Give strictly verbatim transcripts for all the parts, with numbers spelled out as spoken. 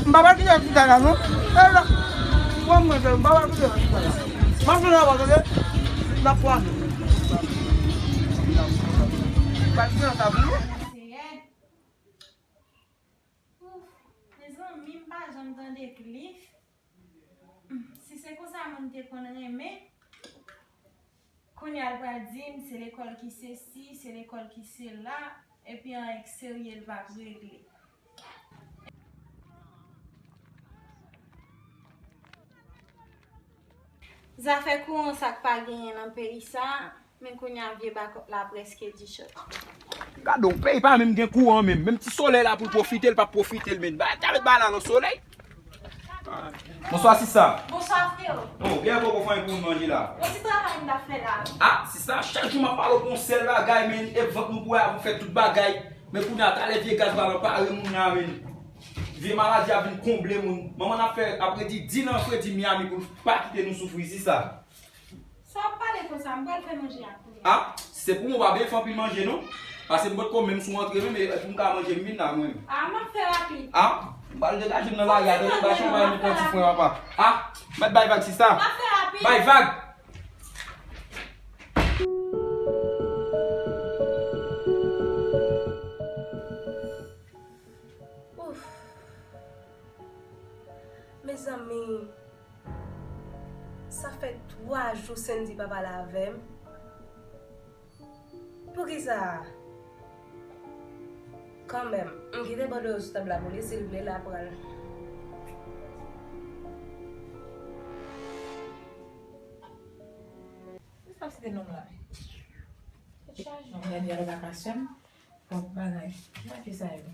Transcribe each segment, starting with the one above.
M pa pral kite l chita la, non. E la, pran mwen, m pa pral kite l chita la. M ap vin anba, tande? N ap kwaze. M pral kite l sa pou nou. Seyè. Ouf, mezanmi, m pa janm tande Cliff. Si se konsa moun te konn renmen, kounye a l pral di m se lekòl ki sesi, se lekòl ki sela, epi anyen k serye l p ap regle. Zafè kouran sa k pa genyen nan peyi sa, men kounye a vye bakòp la prèske di chòt. Gade yon peyi pa menm gen kouran menm. Menm ti solèy la pou l pwofite, l p ap pwofite l menm. Ba, ta met ba la nan solèy. Bonswa, sista. Bonswa, freo. Oh, gen kòkò fanmi pou nou manje la. Yon ti travay m t ap fè la. Ah, sista, chak jou m ap pale w pou yon sèl bagay, men, e vant nou pou wè avan fè tout bagay. Men kounye a, talè vye gaz la anpare moun nan, men. Vye maladi a vin konble moun. Manman n ap fè, ap redi di nan fredi Miami pou l pa kite nou soufri, sista. Sa w ap pale konsa, m pral fè manje a kounye a. Ah, si se pou mwen, w pa byen fè anpil manje, non. Paske m potko menm sou antre menm, e pou m ka manje, m vin la, mwen. Ah, m ap fè rapid. Ah, m pral degaje m nan lari a, tande, m ba chanpay, m pran ti fren, papa. Ah, mèt bay vag, sista. M ap fè rapid. Bay vag. Ouf. Mezanmi, sa fè twa jou Sendy pa pale avè m. Poukisa? Kanmenm, m kite bòdwo yo sou tab la pou li, si l vle, l a pran l. Kisa w site non m la? Tèt chaje. Mwen gade alokasyon. Bon, bagay. Ki papye sa yo?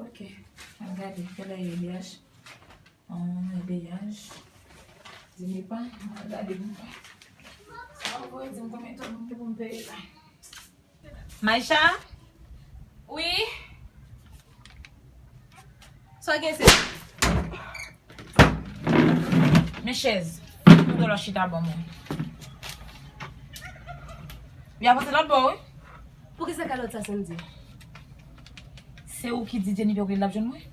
Ok. Mwen gade. Kèlè yo, E B H? An, E B H. Di li pa. Mwen gade pou m wè. Sa yo voye di m konbyen tan pou m peye la. Maisha? Wi? Sa w gen se? Men chèz. Mwen gen lòt chita ban mwen. Wi, avanse lòt bò, wi. Poukisa kalòt sa Sendy? Se ou ki di Jennifer kote l ap jwenn mwen?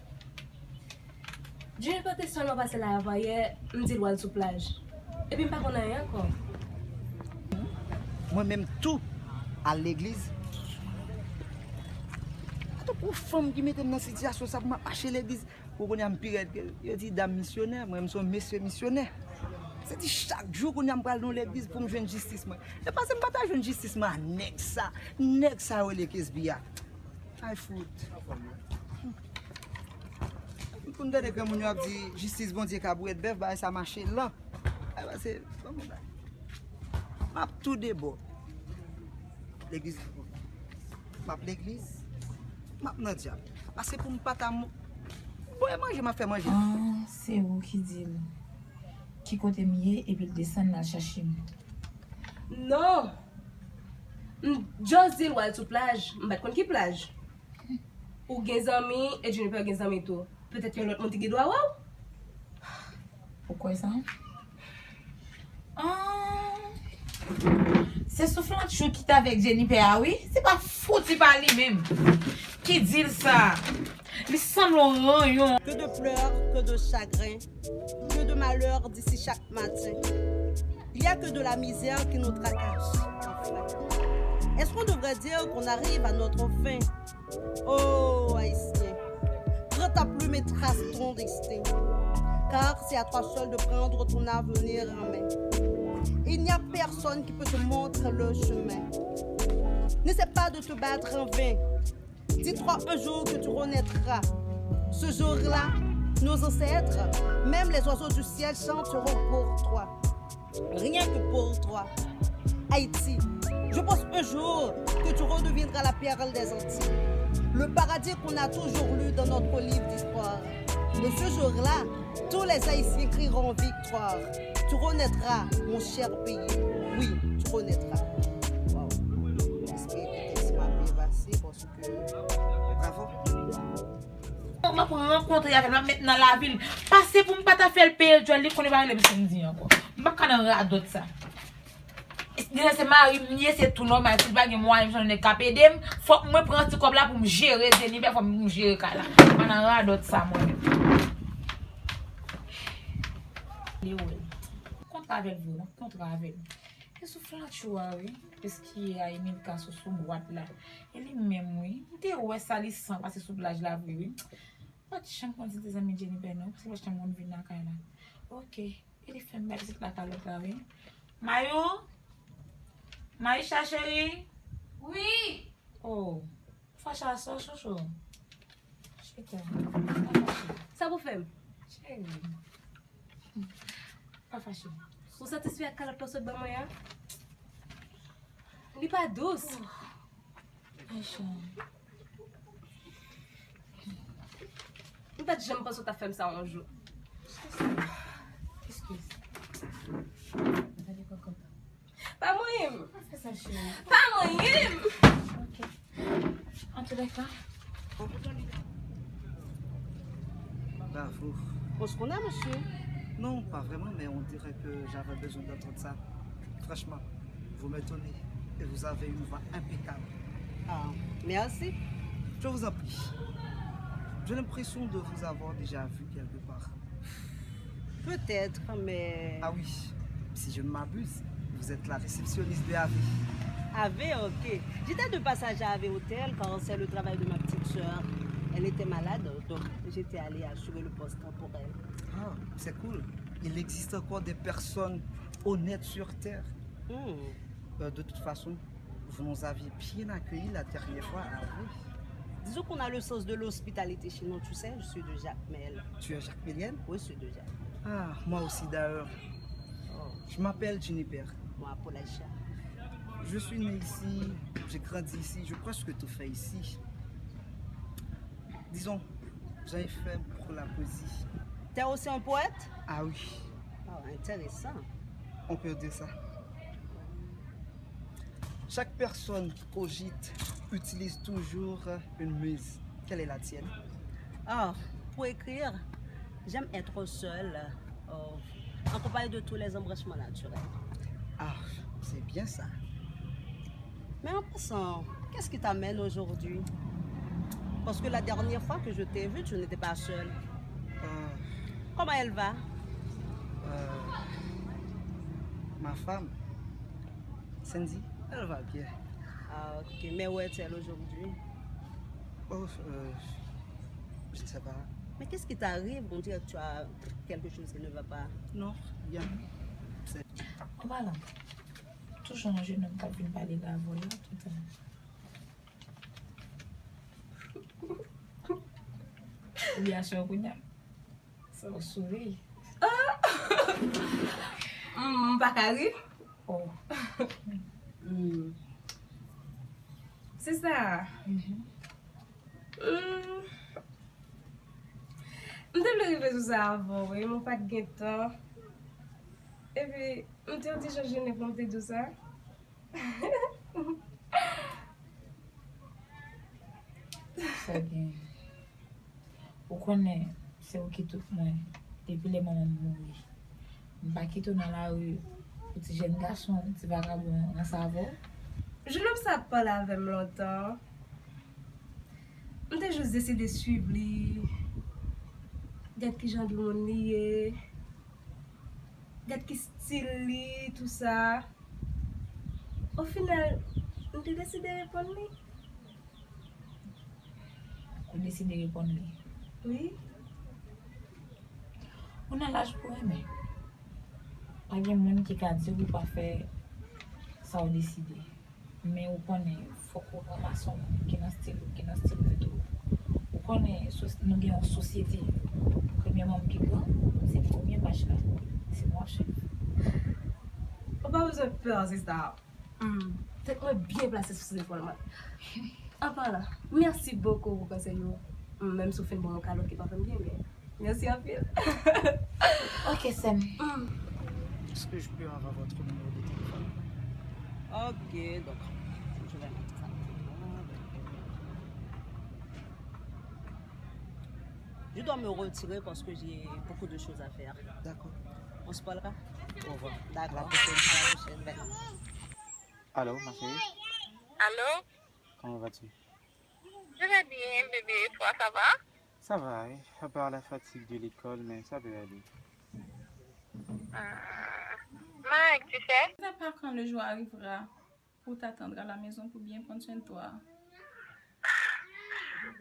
Jennifer te sèlman pase la avan yè, m di l w al sou plaj. Epi m pa konn anyen ankò. Mwen menm tou, al legliz. Atò pou fanm ki mete m nan sitiyasyon sa pou m ap mache legliz. Pou kounye a m pi rèd ke l. Yo di dam misyonè, mwen m se yon mesye misyonè. Se di chak jou kounye a m pral nan yon legliz pou m jwenn jistis mwen. E paske m pa ta jwenn jistis mwen a nèg sa. Nèg sa yo rele Kesbi a. Ay fout. Pou n tande granmoun yo ap di jistis Bondye ka bwèt bèf, bagay sa mache lan. Ay pase, bon, bon, bagay. M ap tou de bò. Legliz, m ap legliz, m ap nan dyab. Paske pou m pa ta mou-, bon, e manje, m ap fè manje. Ah, se ou ki di l ki kote m ye, epi l desann l al chache m. Non! M just di l w al sou plaj, m pa t konn ki plaj. Ou gen zanmi, e Jennifer gen zanmi tou. Petèt yon lòt moun te gen dwa wè w. Ou kwè sa? Ah, se Souflantchou ki t avèk Jennifer a, wi. Se pa fouti pa li menm ki di l sa. Li sanble yon ranyon. Que de pleurs, que de chagrins, que de malheurs d'ici chaque matin. Il y a que de la misère qui nous tracasse, enfin. Est-ce qu'on devrait dire qu'on arrive à notre fin? Oh, Haïtien, prends ta plume et trace ton destin, car c'est à toi seul de prendre ton avenir en main. Il n'y a personne qui peut te montrer le chemin. N'essaie pas de te battre en vain. Dis-toi un jour que tu renaîtras. Ce jour-là, nos ancêtres, même les oiseaux du ciel chanteront pour toi. Rien que pour toi. Haïti, je pense un jour que tu redeviendras la perle des Antilles. Le paradis qu'on a toujours lu dans notre livre d'histoire. Et ce jour-là, tous les Haïtiens crieront victoire. Tu renaîtras, mon cher pays. Oui, tu renaîtras. Wow. Espere ke tèks la byen pase, paske, bravo. M ap rankontre avè l, m ap met nan lavi l. Pase pou m pa ta fè l peye djòl, li konnen pa rele m Sendy ankò. M pa ka nan radòt sa. Deja se mari m ye, se tou nòmal, si l pa gen mwayen m jwenn nèg k ap ede m, fòk mwen pran ti kòb la pou m jere Jennifer, fòk m jere kay la. M pa nan radòt sa mwen menm. Li wè l. Kontre avè l vre, non, kontre avè l. E sou flanch ou a, wi. Eskiye a, Emilka sou, sou bwat la. E li menm, wi. M te wè sa li san pase sou blaj la vre, wi. Ou pa t janm konn se te zanmi Jennifer, non. Paske ou pa t janm konn vin lakay la. Ok. E li fè m bay pitit la kalòt la, wi. Mayou? Maisha, cheri? Wi. Oh. Fache a sò, chouchou. Chita. Pa fache. Sa pou fè m? Cheri. Pa fache. Ou satisfè ak kalòt la w sot ban mwen an? Li pa dous. Ay, chan. M pa t janm panse w t ap fè m sa yon jou. Eskize. Gade kòkòt. Pa manyen m. Pa fè sa, cheri. Pa manyen m. Ok. Antoulèka. Bravo. Bon, ce qu'on a, monsieur. Non, pas vraiment, mais on dirait que j'avais besoin d'entendre ça. Franchement, vous m'étonnez et vous avez une voix impeccable. Ah, merci. Je vous en prie. J'ai l'impression de vous avoir déjà vu quelque part. Peut-être, mais... Ah oui, si je ne m'abuse, vous êtes la réceptionniste de A V. A V, ok. J'étais de passage à A V Hotel car c'est le travail de ma petite sœur. Elle était malade, donc j'étais allée assurer le poste pour elle. Ah, c'est cool. Il existe encore des personnes honnêtes sur terre. Hmm. Euh, de toute façon, vous nous aviez bien accueillis la dernière fois à A V. Disons qu'on a le sens de l'hospitalité chez nous, tu sais, je suis de Jacmel. Tu es jacmelienne? Oui, je suis de Jacmel. Ah, moi aussi d'ailleurs. Oh. Je m'appelle Juniper. Moi, Paul Aïcha. Je suis né ici, j'ai grandi ici, j'ai presque tout fait ici. Disons, j'ai fait pour la poésie. T'es aussi un poète? Ah oui. Oh, intéressant. On peut dire ça. Chaque personne qui cogite utilise toujours une muse. Quelle est la tienne? Ah, pour écrire, j'aime être seule, euh, en compagnie de tous les embranchements naturels. Ah, c'est bien ça. Mais en passant, qu'est-ce qui t'amène aujourd'hui? Parce que la dernière fois que je t'ai vu, tu n'étais pas seule. Euh, Comment elle va? Euh, ma femme, Sandy, elle va bien. Ah, ok. Mais où est-elle aujourd'hui? Oh, euh, je ne sais pas. Mais qu'est-ce qui t'arrive? On dirait que tu as quelque chose qui ne va pas. Non, rien. An palan, toujou yon jenòm k ap vin pale la avè w la, toutan. Ou byen sè w kounye a? Sa w souri? M pa ka ri. Oh. Mm. Se sa. Mhm. Mm. M te vle rive sou sa avè w, wi, men w pa t gen tan. Epi, m te yon ti jan jennen pou m te di w sa. Sa gen. Ou konnen, se ou ki tout mwen. Depi lè manman m mouri. M pa kite w nan lari pou ti jèn gason, ti vagabon ranse avè w. Jenòm sa ap pale avè m lontan. M te jis deside swiv li. Gad ki jan de moun li ye. Gad ki stil li, tou sa. Ofinal, m te deside reponn li. Ou deside reponn li? Wi. Ou nan laj pou renmen. Pa gen moun ki ka di w pou w pa fè sa w deside. Men ou konnen, fòk ou ranmase yon moun ki nan stil ou, ki nan stil mwen tou. Ou konnen, sos-, nou gen yon sosyete. Premye manm ki pran, se premye paj la. Se mwen w ap swiv. Ou pa bezwen pè, sista. Hmm, tèt mwen byen plase sou zepòl mwen. An palan, mèsi bokou pou konsèy yo. Hmm, menm si w fin ban m yon kalòt ki pa fè m byen, men mèsi anpil. Ok, sè m. Hmm. Est-ce que je peux avoir votre numéro de téléphone? Ok, donc, je vais mettre ça. Je dois me retirer parce que j'ai beaucoup de choses à faire. D'accord. On se parlera? Au revoir. D'accord. À la prochaine. À la prochaine. Bye. Allô, ma chérie? Allô? Comment vas-tu? Je vais bien, bébé. Et toi, ça va? Ça va, oui. À part la fatigue de l'école, mais ça peut aller. Hmm. Mike, tu sais? Je ne sais pas quand le jour arrivera pour t'attendre à la maison pour bien prendre soin de toi.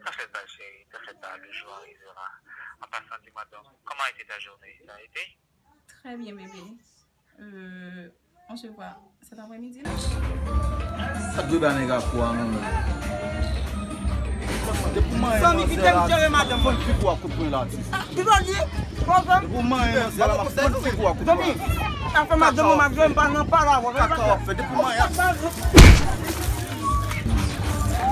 T'inquiète pas, chérie, t'inquiète pas, le jour arrivera. En passant, dis-moi donc, comment a été ta journée? Ça a été? Très bien, bébé. Euh, on se voit cet après-midi, là. Sa dwe ba nèg a kou a, menm. Depi w manyen manzè la, fòn figi w ak kout pwen la, ti. Depi w manyen manzè la, m ap fòn figi w ak kout pwen la. Afè madanm mwen, m ap jwe, m pa nan pale avè w. Kaka w ap fè, depi w manyen.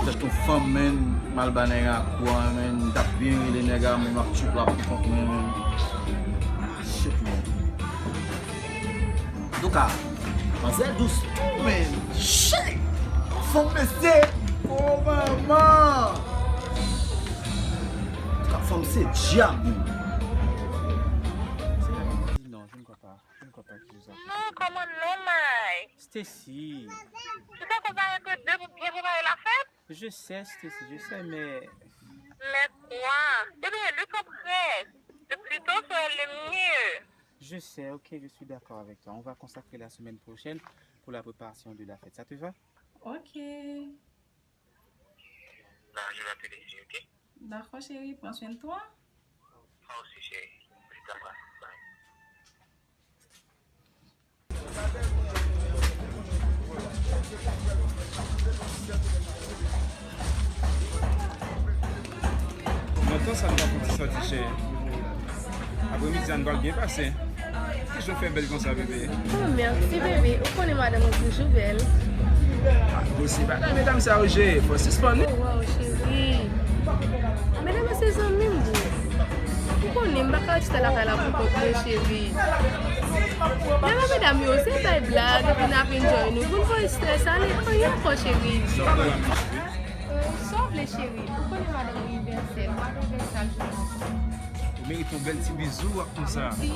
Tèt yon fanm, menm, m al ba nèg a kou a, menm, m t ap byen rele nèg a, menm, m ap tchoup la pou kont mwen, menm. Shit, man. Antouka, manzè dous tou, men. Shit! Fanm mesye! Oh, manman! Antouka, fanm se dyab, men. Non, je ne crois pas. Je ne crois pas que je vous appelle. Non, comment non, Mike? Stacy. Tu sais qu'on va être deux pour bien préparer la fête? Je sais, Stacy, je sais, mais... Mais quoi? Eh bien, le temps presse. Le plus tôt sera le mieux. Je sais, ok, je suis d'accord avec toi. On va consacrer la semaine prochaine pour la préparation de la fête. Ça te va? Ok. Là, je vais te laisser, ok? D'accord, chérie, prends soin de toi. Toi aussi, chérie. Je t'embrasse. Bye. Lontan sa n pa fè yon ti sòti, cheri. Apremidi a n pral byen pase. Kijan w fè bèl konsa, bebe? Oh, mèsi, bebe. Ou konnen madanm ou toujou bèl. Ah, bon, se bagay medam sa yo jere. Fò sispann, wi. Oh, wow, cheri. Medam yo se zanmi m, bro. Ou konnen m pa ka rete chita lakay la pou kont mwen, cheri. Lè la medam yo, se bay blag, epi n ap enjoy nou. Pou n voye strès ale, anyen ankò, cheri. Euh, sa w vle, cheri? Ou konnen madanm inivèsèl, m pa konn fè sa jou. Ou merite yon bèl ti bizou ak konsa. Ti.